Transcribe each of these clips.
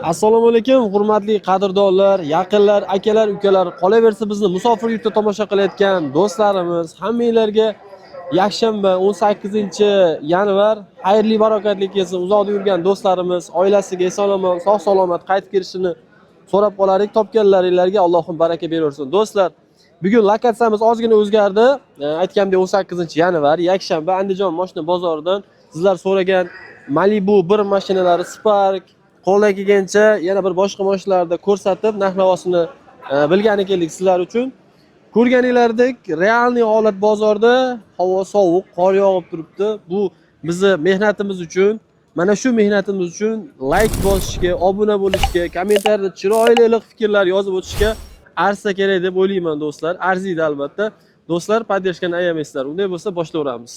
Assalomu alaykum, hurmatli qadrdonlar, yaqinlar, akalar, ukalar, qolaversa bizni musofir yurtda tomosha qilayotgan do'stlarimiz, hammanglarga yakshanba 18-yanvar xayrli barakotli kelsin. Uzoqda yurgan do'stlarimiz oilasiga eson-omon, sog' salomat qaytib kelishini so'rab qolardik. Topganlaringlarga Allohim baraka beraversin. Do'stlar, bugun lokatsiyamiz ozgina o'zgardi. Aytganimdek 18-yanvar yakshanba Andijon mashina bozoridan sizlar so'ragan Malibu 1 mashinalari, Spark, qo'ldan kelgancha yana bir boshqa mashinalarda ko'rsatib, narx-navosini bilgani keldik sizlar uchun. Ko'rganinglardek, реальный holat bozorda havo sovuq, qor yog'ib turibdi. Bu bizni mehnatimiz uchun, mana shu mehnatimiz uchun like bosishga, obuna bo'lishga, kommentariyada chiroyli iliq fikrlar yozib o'tishga arsa kerak deb o'ylayman do'stlar. Arziydi albatta. Do'stlar, поддержка ni ayamaysizlar. Unday bo'lsa boshlayveramiz.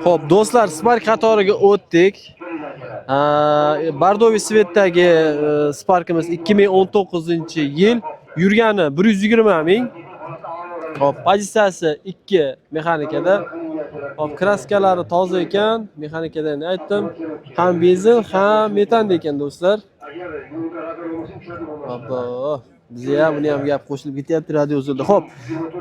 Xo'p, do'stlar, Spark qatoriga o'tdik. Бордовый цвет dagi Sparkimiz 2019-yil, yurgani 120 ming. Xo'p, pozitsiyasi 2 mexanikada. Xo'p, kraskalari toza ekan, mexanikadan aytdim. Ham benzin, ham metanda ekan do'stlar. Obbo, bizga ham buni ham gap qo'shilib ketyapti radio uzildi. Xo'p,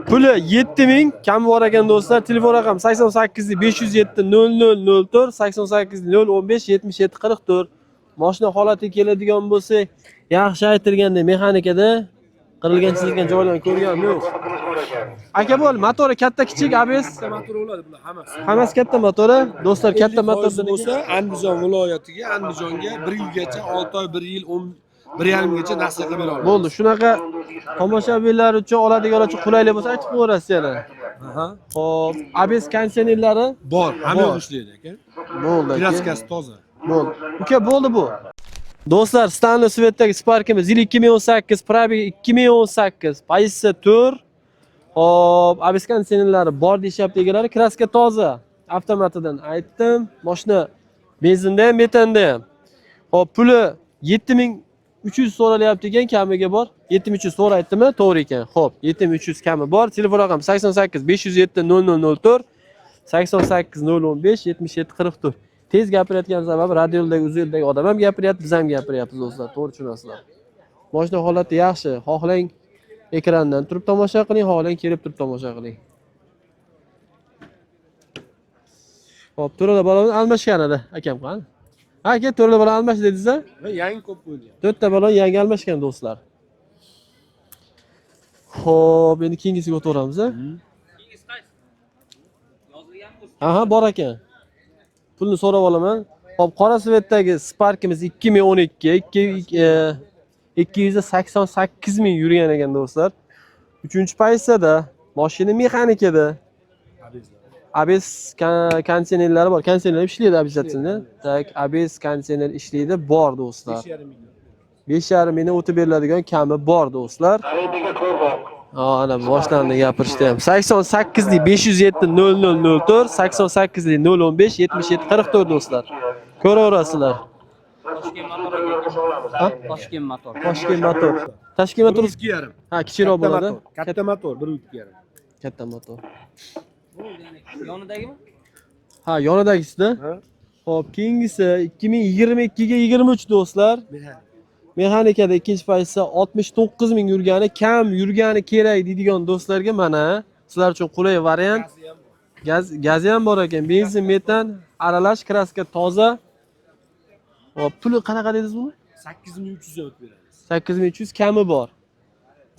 puli 7000 kami bor ekan do'stlar. Telefon raqami 88 507 0004 88 015 77 44. Mashina holatiga keladigan bo'lsak, yaxshi aytilganda mexanikada qirilgan chizilgan joylarni ko'rganim yo'q. Aka, bo'l, motori katta kichik ABS Katta motor bo'ladi bular hammasi. Hammasi katta motori. Do'stlar, katta 50% motordan bo'lsa Andijon viloyatiga, Andijonga 1 yilgacha, 6 oy, 1 yil, 10 1,5 gacha nasiya qilib bera olamiz. Bo'ldi. Shunaqa tomoshabinlar uchun, oladiganlar uchun qulaylik bo'lsa aytib qo'yaverasiz yana. Aha. Xo'p, ABS konditsionerlari Bor, hamma Bor. yo'q ishlaydi aka. Bo'ldi aka. Kraskasi toza. Bo'ldi. Uka, bo'ldi bu. Do'stlar, Stanley цвет dagi Sparkimiz yil 2018, пробег 2018, pozitsiya 4. Xo'p, ABS konditsionerlari bor deyishyapti egalari, kraska toza. Avtomatidan aytdim. Mashina benzinda ham, metanda ham. Xo'p, puli 7300 so'ralyapti ekan, kamiga bor. 7300 to'g'ri aytdimmi? To'g'ri ekan. Xo'p, 7300 kami bor. Telefon raqami 88 507 0004 88 015 77 44. Tez gapirayotgan sababi radiodagi uzuldagi odam ham gapiryapti, biz ham gapiryapmiz do'stlar, to'g'ri tushunasizlar. Mashina holati yaxshi. Xohlang ekrandan turib tomosha qiling, xohlang kelib turib tomosha qiling. Xo'p, to'rala balon almashgan edi akam qani? Ha, aka, to'rala balon almash dedingiz-a? Va yangi ko'p qo'yilgan. To'rtta balon yangi almashgan do'stlar. Xo'p, endi keyingisiga o'taveramiz a? Aha, bor ekan. Pulni so'rab olaman. Xo'p, qora цвет dagi Sparkimiz 2012, 288 ming yurgan ekan do'stlar. 3-pozitsiyada, mashina mexanikada. ABS konditsionerlari bor. Konditsioner ishlaydi обязательно. Так, ABS konditsioner ishlaydi, bor do'stlar. 5,5 million. 5,5 mingdan o'tib beriladigan kami bor do'stlar. Ha, ana boshlandi gapirishda ham. 88 507 0004 88 015 77 44 do'stlar. Ko'raverasizlar. Toshkent motor aka. Ha? Toshkent motor. Toshkent motor. Toshkent motor. 1,5. Ha, kichikroq Katta bo'ladi. motor. Katta motor 1,5. Katta motor. Yonidagimi? Ha, yonidagisida. Ha? Xo'p, keyingisi 2022 ga 23 do'stlar. Mexanik. Mexanikada ikkinchi pozitsiya 69 ming yurgani, kam yurgani kerak deydigan do'stlarga mana sizlar uchun qulay variant. Gazi ham bor. Gaz gazi ham bor ekan. Benzin, metan aralash, kraska toza. Xo'p, puli qanaqa dedingiz buni? 8300 ga o'tib beramiz. 8300 kami bor.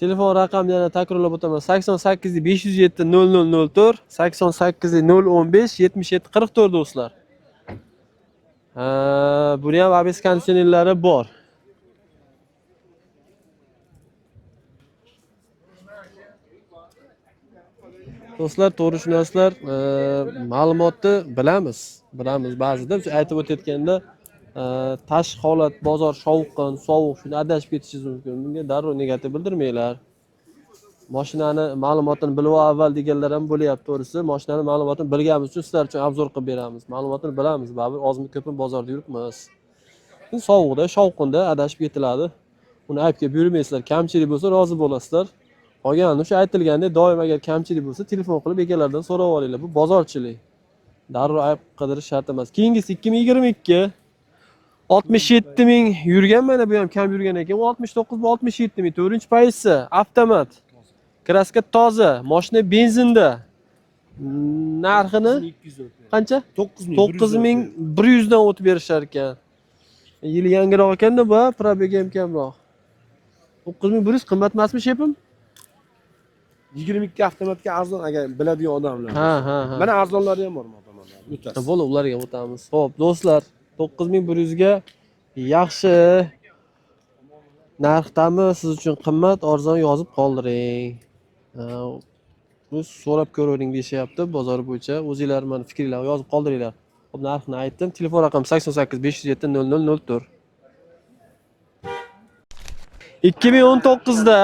Telefon raqamini yana takrorlab o'taman. 88 507 0004 88 015 77 44 do'stlar. Ha, buni ham ABS konditsionerlari bor. Do'stlar, to'g'ri tushunasizlar, ma'lumotni bilamiz. Bilamiz ba'zida biz aytib o'tayotganda tashqi holat, bozor shovqin, sovuq, shuni adashib ketishingiz mumkin. Bunga darrov negativ bildirmanglar. Mashinani ma'lumotini bilib ol avval deganlar ham bo'lyapti to'g'risi. Mashinani ma'lumotini bilganimiz uchun sizlar uchun обзор qilib beramiz. Ma'lumotini bilamiz, baribir ozmi ko'pmi bozorda yuribmiz. Endi sovuqda, shovqinda adashib ketiladi. Uni aybga buyurmaysizlar. Kamchilik bo'lsa rozi bo'lasizlar. Qolganini o'sha aytilgandek doim agar kamchilik bo'lsa telefon qilib egalaridan so'rab olinglar. Bu bozorchilik. Darrov ayb qidirish shart emas. Keyingisi 2022 67 ming yurgan, mana bu ham kam yurgan ekan. 69 bu 67 ming. 4-pozitsiya avtomat. Краска toza, mashina benzinda. Narxini 200 o'tib. qancha? 9100. 9100 dan o'tib berishar ekan. Yili yangiroq ekanda bu, пробег i ham kamroq. 9100 qimmat emasmi, shepim? 22 avtomatga arzon agar biladigan odamlar. Ha, ha, ha. Mana arzonlari ham bor tomonda. O'tasiz. Bo'ldi, ularga o'tamiz. Xo'p, do'stlar, 9100 ga yaxshi narxdami, siz uchun qimmat, arzon yozib qoldiring. Bu so'rab ko'ravering deyishyapti bozor bo'yicha. O'zinglar mana fikringlarni yozib qoldiringlar. Xo'p, narxini aytdim. Telefon raqami 88 507 0004. 2019 da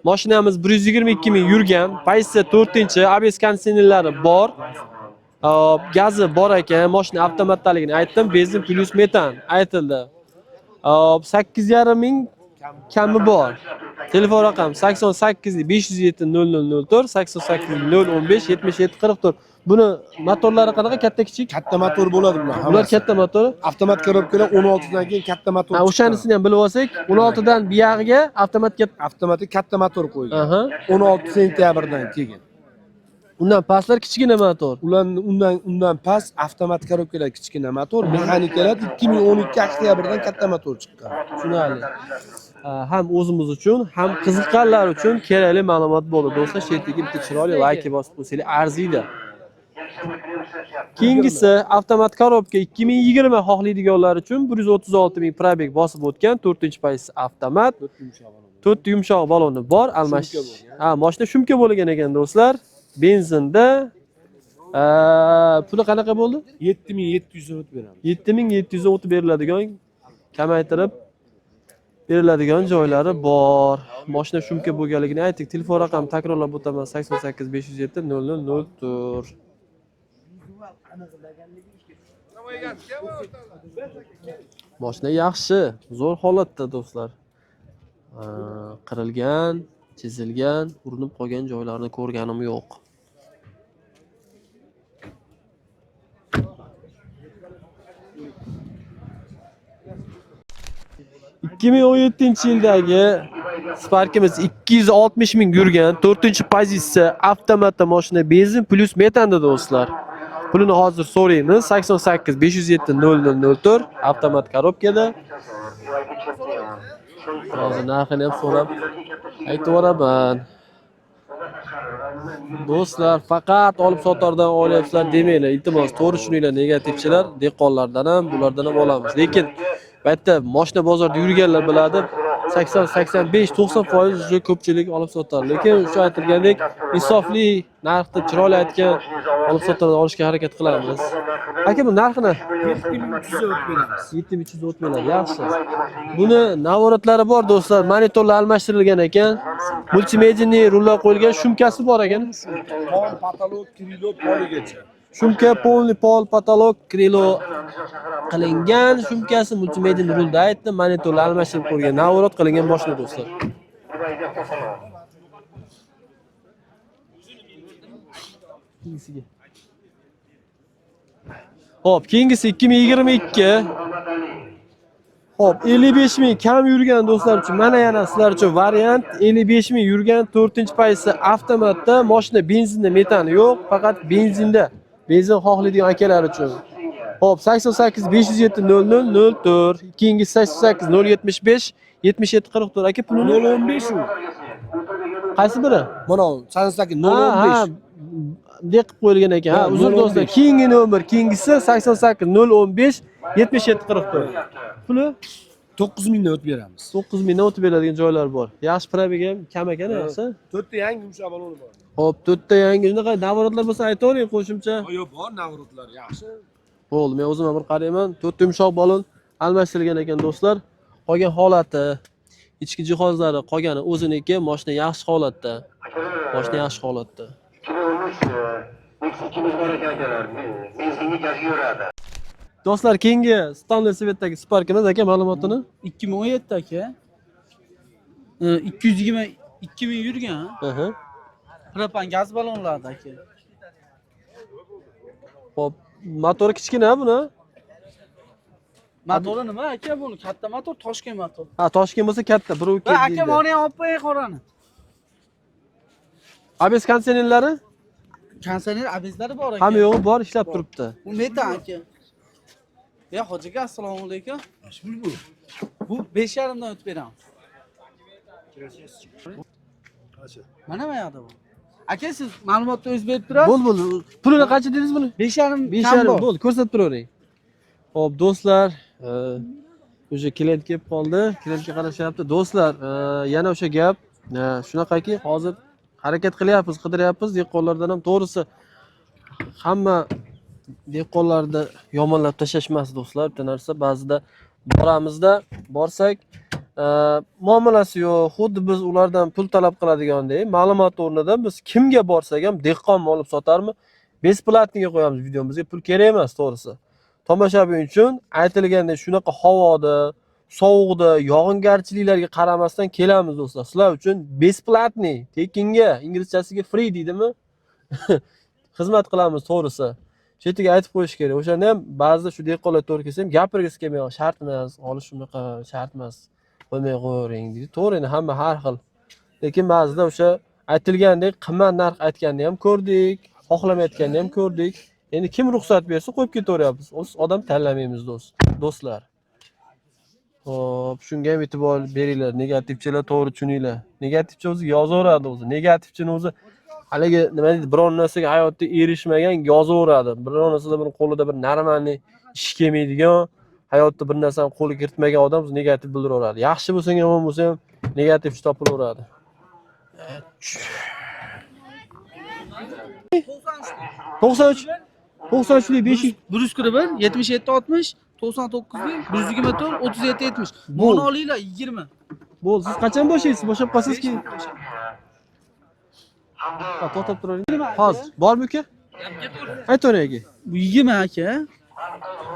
mashinamiz 122 ming yurgan, pozitsiya 4-chi, ABS konditsionerlari bor. Hop, gazi bor ekan, mashina avtomatdaligini aytdim, benzin plus metan aytildi. Hop, 8,5 ming kami bor. Telefon raqam 88 507 0004 88 015 77 44. Buni motorlari qanaqa, katta kichik? Katta motor bo'ladi bular. Bular Hammasi. katta motori. Avtomat korobkalar 16 dan keyin katta motor. Ha, o'shanisini ham bilib olsak, 16 dan buyog'iga avtomatga. Avtomatik katta motor qo'yilgan. Aha. 16 sentyabrdan keyin. Undan pastlar kichkina motor. Ular undan past avtomat korobkalar kichkina motor, mexanikalar 2012 oktyabrdan katta motor chiqqan. Tushunarli. Ham o'zimiz uchun, ham qiziqqanlar uchun kerakli ma'lumot bo'ldi. Do'stlar, shu yerga bitta chiroyli layk bosib qo'ysanglar arziydi. Keyingisi avtomat korobka 2020 xohlaydiganlar uchun 136 ming пробег bosib o'tgan, 4-pozitsiya avtomat. 4 yumshoq baloni bor, almash. Шумка bo'lgan. Ha, mashina шумка bo'lgan ekan do'stlar. Benzinda puli qanaqa bo'ldi? 7700 dan o'tib beramiz. 7700 ga o'tib beriladigan, kamaytirib beriladigan joylari bor. Mashina шумка bo'lganligini aytdik. Telefon raqami takrorlab o'taman: 88 507 0004. Mashina yaxshi, zo'r holatda do'stlar. Qirilgan, chizilgan, urinib qolgan joylarini ko'rganim yo'q. 2017-yildagi Sparkimiz 260 ming yurgan, 4-pozitsiya avtomatda mashina benzin plus metanda do'stlar. Pulini hozir so'raymiz. 88 507 0004 avtomat korobkada. Hozir narxini ham so'rab aytib yuboraman. Do'stlar, faqat olib sotardan olyapsizlar demanglar, iltimos, to'g'ri tushuninglar, negativchilar dehqonlardan ham, bulardan ham olamiz. Lekin bu yerda mashina bozorda yurganlar biladi, 80, 85, 90% уже ko'pchilik olib sotar. Lekin o'sha aytilgandek, insofli narxda chiroyli aytgan olib sotardan olishga harakat qilamiz. Aka, bu narxini 7300 dan o'tib beramiz. 7300 o'tib beradi, yaxshi. Buni navorotlari bor do'stlar, monitorlar almashtirilgan ekan. Multimedianing rullar qo'yilgan, шумка si bor ekan. Pol, потолок, крыло, poligacha. Шумка полный pol, потолок, крыло qilingan, шумка si multimedia rulda aytdim, monitorlar almashtirib qo'yilgan, наворот qilingan mashina do'stlar. Keyingisiga. Xo'p, keyingisi 2022. Xo'p, 55 ming kam yurgan do'stlar uchun mana yana sizlar uchun variant 55 ming yurgan 4-pozitsiya avtomatda mashina benzinda metani yo'q, faqat benzinda. Benzin xohlaydigan akalar uchun. Xo'p, 88 507 0004, keyingisi 88 075 77 44. Aka, pulini 015 u. Qaysi biri? Mana 88 Ha, 015. deb qilib qo'yilgan ekan. Ha, Ha, uzr 015. do'stlar. Keyingi nomer, keyingisi 88 015 77 44. Puli 9000 dan o'tib beramiz. 9000 dan o'tib beradigan joylar bor. Yaxshi, пробег ham kam ekan, yaxshi. To'rtta yangi yumshoq baloni bor. Xo'p, to'rtta yangi shunaqa наворот lar bo'lsa aytavering qo'shimcha. Yo'q, bor наворот lar, yaxshi. Bo'ldi, men o'zim ham bir qarayman. To'rtta yumshoq balon almashtirilgan ekan do'stlar. Qolgan holati, ichki jihozlari qolgani o'ziniki, mashina yaxshi holatda. Mashina yaxshi holatda. 2013 Nexia bor ekan akalar. Benzinga gazga yuradi. Do'stlar, keyingi Stanley цвет dagi Sparkimiz aka ma'lumotini 2017 aka. 222 ming yurgan. Aha. Propan gaz ballonlarda aka. Xo'p, Motori kichkina buni. Motori nima aka buni? Katta motor, Toshkent motor. Ha, Toshkent bo'lsa katta, 1.2 Va aka deydi. moni ham olib qo'ying qorani. ABS konditsionerlari Konditsioner abezlari bor aka. hamma yo'g'i bor, ishlab turibdi. Bu metan aka. Ya hoji aka, assalomu alaykum. Bu. Bu 5.5 dan o'tib beramiz. Mana bu yoqda bu. Aka siz ma'lumotni o'zingiz berib turasiz. Bo'ldi, bo'ldi. Pulini qancha dedingiz buni? 5.5 5 kam yarim bor. bo'ldi, ko'rsatib turavering. Xo'p, do'stlar, o'sha klient kelib qoldi. Klientga qarashyapti. Do'stlar, yana o'sha gap, shunaqaki hozir harakat qilyapmiz, qidiryapmiz dehqonlardan ham to'g'risi hamma dehqonlarni yomonlab tashlash emas do'stlar. Bitta narsa ba'zida boramizda borsak, muomalasi yo'q, xuddi biz ulardan pul talab qiladiganday ma'lumot o'rnida biz kimga borsak ham dehqonmi olib sotarmi, бесплатный ga qo'yamiz videomizga, pul kerak emas to'g'risi. Tomoshabin uchun aytilgandek shunaqa havoda, sovuqda, yog'ingarchiliklarga qaramasdan kelamiz do'stlar. Sizlar uchun бесплатный, tekinga, inglizchasiga free deydimi? Xizmat qilamiz to'g'risi. Chetiga aytib qo'yish kerak. O'shanda ham ba'zida shu dehqonlar to'g'ri kelsa ham gapirgisi kelmay, shart emas, olish unaqa shart emas. Qo'ymay qo'yavering deydi. To'g'ri, endi hamma har xil. Lekin ba'zida o'sha aytilgandek qimmat narx aytganini ham ko'rdik, xohlamayotganini ham ko'rdik. Endi kim ruxsat bersa qo'yib ketaveryapmiz. O'z odam tanlamaymiz do'stlar. Xo'p, shunga ham e'tibor beringlar. Negativchilar to'g'ri tushuninglar. Negativchi o'zi yozaveradi o'zi. Negativchini o'zi haligi nima deydi, biror narsaga hayotda erishmagan yozaveradi. Biror narsada bir qo'lida bir normalniy ish kelmaydigan, hayotda bir narsani qo'lga kiritmagan odam o'zi negativ bildiraveradi. Yaxshi bo'lsang, yomon bo'lsa ham negativchi topilaveradi. 93 93lik 5 141 77 60 99 124 37 70. Bo'ldi. Buni olinglar 20. Bo'ldi. Siz qachon bo'shaysiz? Bo'shab qolsangiz keyin. Ha, to'xtab turavering. Hozir bormi uka? Aytavering aka. Bu 20 aka.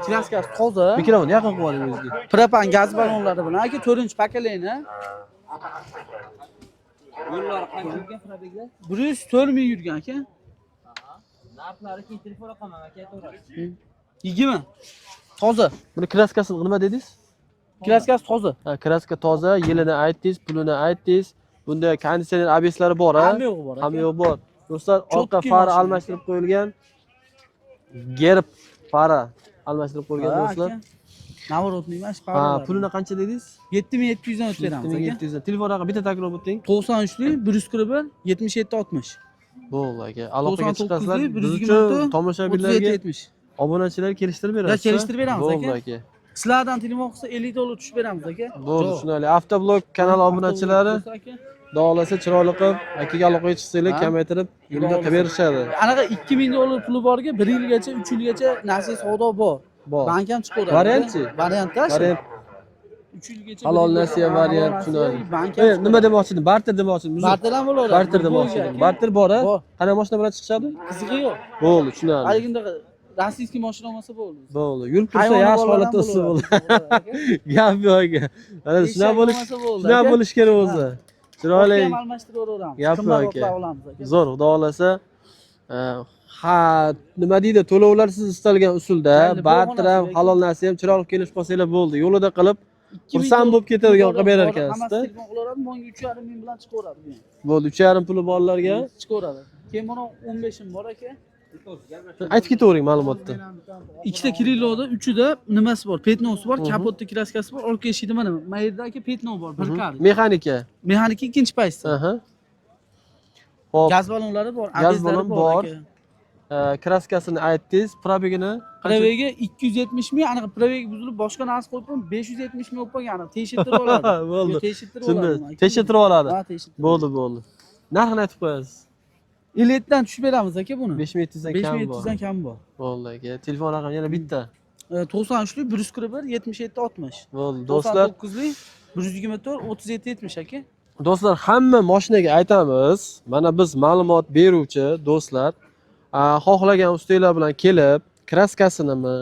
Kraskasi toza. Mikrofonni yaqin qilib oling o'zingizga. Propan gaz ballonlari bilan aka 4-pokoleniya. 104 ming yurgan aka. Narxlari keyin telefon raqamim aka aytaverasiz. 20. Toza. Buni kraskasini nima dedingiz? Kraskasi toza. Ha, kraska toza, yilini aytdingiz, pulini aytdingiz. Bunda konditsioner ABSlari bor, ha? Hamma yo'g'i bor aka. Hamma yo'q bor. Do'stlar, orqa Cho'tki fara mashina. almashtirib qo'yilgan. Gerb fara almashtirib qo'yilgan Ha, do'stlar. aka. Naворотный emas, Ha, faralar. pulini qancha dedingiz? 7700 dan o'tib beramiz aka. 7700. Telefon raqami bitta takror o'ting. 93 141 77 60. Bo'ldi aka. Aloqaga chiqasizlar. 99 Biz 124 uchun 37 tomoshabinlarga, 70. obunachilar kelishtirib berasiz. Kelishtirib beramiz Bo'ldi aka. aka. Sizlardan telefon qilsa 50 dollar tushib beramiz aka. Bo'ldi, tushunarli. Avtoblog kanal obunachilari xudo xohlasa chiroyli qilib akaga aloqaga chiqsanglar Ha. kamaytirib yo'lda Xudo qilib berishadi. Anaqa 2000 dollar puli borga 1 yilgacha, 3 yilgacha nasiya savdo bor. Bor. Bank ham chiqaveradi. Variantchi? Variantda shu. Variant 3 yilgacha. halol bir yilgacha nasiya halol variant nasiya, tushunarli. Bank ham Nima demoqchi edim? Barter demoqchi edim. Uzr. Barter ham bo'laveradi. Barter demoqchi edim. Barter bor, a? Bor. Qanday mashina bilan chiqishadi? Qizig'i yo'q. Bo'ldi, tushunarli. Haligindaqa rossiyskiy mashina olmasa bo'ldi. Bo'ldi. Yurib tursa Hayvoni yaxshi bolalar ham holatda usti bo'ldi. bo'laveradi. Gap yo'q aka. Mana shunaqa Eshak bo'lish, bo'lmasa bo'ldi shunaqa aka. bo'lish kerak o'zi. Chiroyli. Otga ham almashtiraveramiz. Gap yo'q Qimmatroqlar aka. olamiz aka. Zo'r, xudo xohlasa. Ha, nima deydi, to'lovlar siz istalgan usulda, Mayli, barter ham, bo'lg'onasi halol narsa ham chiroyli kelishib qolsanglar bo'ldi. Yo'lida qilib 2000 xursand bo'lib ketadigan qilib berar ekansizda. Hammasi telefon qilaveradi, menga 3,5 ming bilan chiqaveradi bu ham. Bo'ldi, 3,5 puli borlarga Chiqaveradi. Keyin mana 15 im bor aka. aytib ketavering ma'lumotni. Ikkita Kirilovda uchida nimasi bor? Petnosi bor, kapotda kraskasi bor, orqa eshigida mana mana yerda aka petno bor, bir kar. Mexanika. Mexanika ikkinchi paytda. Aha. Xo'p, Gaz ballonlari bor, Gaz abezlari ballon bor. bor. aka. Kraskasini aytdingiz, probegini Probegi 270 ming, aniq probegi buzilib boshqa narsa qo'yib qo'yib 570 ming bo'lib qolgan, aniq tekshirtirib oladi. Bo'ldi. Yo, tekshirtirib Tushundim. oladi. Tekshirtirib oladi. Ha, tekshirtirib. Bo'ldi, bo'ldi. Narxini aytib qo'yasiz. 57 dan tushib beramiz aka buni. 5700 dan kam bor. 5700 dan kam bor. Bo'ldi aka. Telefon raqami yana bitta. 93lik 141 77 60. Bo'ldi, do'stlar. 99lik 124 37 70 aka. Do'stlar, hamma mashinaga aytamiz. Mana biz ma'lumot beruvchi do'stlar, xohlagan ustalar bilan kelib, kraskasinimi,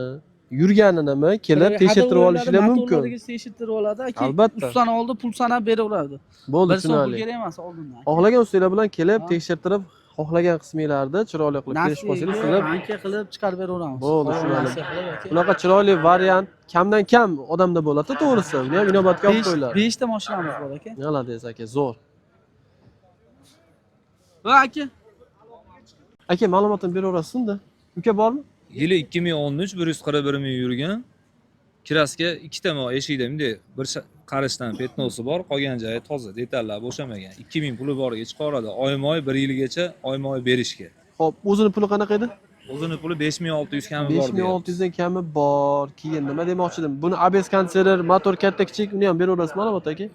yurganinimi kelib tekshirtirib olishinglar mumkin. Motorlarga tekshirtirib oladi aka. Albatta. Ustani oldi pul sanab beraveradi. Bo'ldi, Bir so'm pul tushunarli. kerak emas oldindan. Xohlagan ustalar bilan kelib Ha. tekshirtirib, Xohlagan qisminglarni chiroyli qilib kelishib olsangiz, Nasiyaga sizlar banka qilib chiqarib beraveramiz. Bo'ldi, Hozir tushunarli. nasiya qilib aka. Bunaqa chiroyli variant kamdan kam odamda bo'ladi, to'g'risi. Buni ham inobatga olib qo'yinglar. 5 ta mashinamiz bor aka. Молодец aka, zo'r. Va aka, Aka, ma'lumotini beraverasiz-da. Uka bormi? Yili 2013 141 ming yurgan. Краска ikkita mo eshikda bunday bir qarishdan пятно si bor, qolgan joyi toza, detallar bo'shamagan. 2000 puli boriga chiqaradi. Oyma-oy 1 yilgacha oyma-oy berishga. Xo'p, o'zini puli qanaqa edi? O'zini puli 5600 kami bor deyapti. 5600 dan kami bor. Keyin nima demoqchi edim? Buni ABS konditsioner, motor katta kichik, uni ham beraverasiz ma'lumot aka.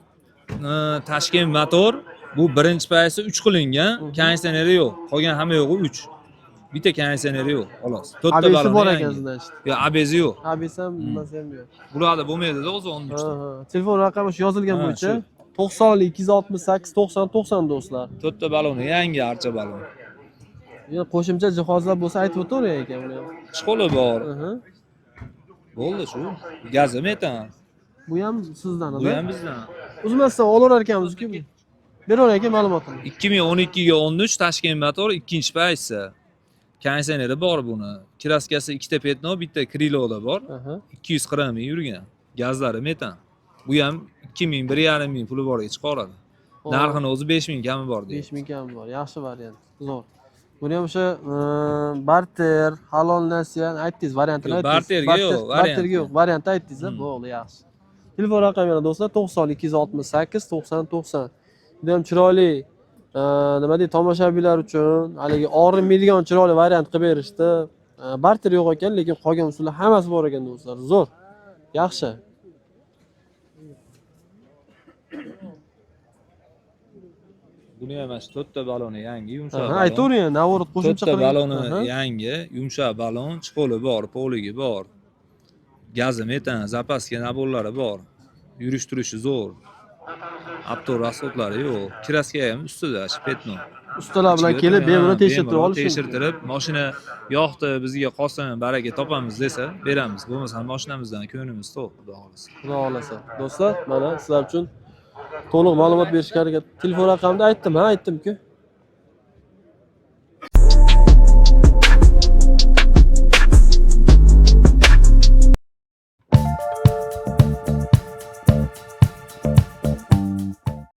Toshkent motor bu birinchi paysi 3 qilingan, konditsioneri yo'q. Qolgan hamma yo'g'i 3. Bitta konditsioneri yo'q, xolos. To'rtta ABS'i baloni bor yangi. ekan, значит. Yo'q, ABS'i yo'q. ABS ham, nimasi ham yo'q. Bularda bo'lmaydi-da o'zi 13 ta. Ha, ha. Telefon raqami shu yozilgan Ha, bo'yicha shu. 90 268 90 90 do'stlar. To'rtta baloni yangi archa balon. Yana qo'shimcha jihozlar bo'lsa aytib o'tavering aka buni ham. Chiqoli bor. Aha. Bo'ldi shu. Gazi metan. Bu ham sizdan, Bu ham bizdan. Uzmasdan olaverar ekanmiz-ku. Beravering aka ma'lumotini. 2012 ga 13 Toshkent motor ikkinchi paysi. Konditsioneri bor buni. Краска si ikkita пятно, bitta крыло da bor. 240 ming yurgan. Gazlari metan. Bu ham 2000, 1,5 ming puli bor chiqaradi. Hop. Narxini o'zi 5000 kami bor deydi. 5000 kami bor. Yaxshi variant. Zo'r. Buni ham o'sha barter, halol nasiya aytdingiz, variantini Yo'q, aytdingiz. barterga yo'q, Barterga yo'q, variantga. variantni aytdingiz, bo'ldi, yaxshi. Telefon raqami yana do'stlar 90 268 90 90. Juda ham chiroyli, nima deydi, tomoshabinlar uchun haligi og'rimaydigan chiroyli variant qilib berishdi. Barter yo'q ekan, lekin qolgan usullar hammasi bor ekan do'stlar. Zo'r. Yaxshi. Buni ham mana shu to'rtta baloni yangi, yumshoq Aha, balon. aytavering, наоборот qo'shimcha To'rtta qiling. baloni yangi, yumshoq balon, chiqoli bor, poligi bor. Gazi metan, запаска набор lari bor. Yurish turishi zo'r. Avto расход lari yo'q. Краска ham ustida, shu пятно. Ustalar bilan kelib bemalol tekshirtirib olish mumkin. Tekshirtirib, mashina yoqdi, bizga qolsin, baraka topamiz desa, beramiz. Bo'lmasa mashinamizdan ko'nglimiz to'q, xudo xohlasa. Xudo xohlasa. Do'stlar, mana sizlar uchun to'liq ma'lumot berishga harakat. Telefon raqamini aytdim, ha, aytdim-ku.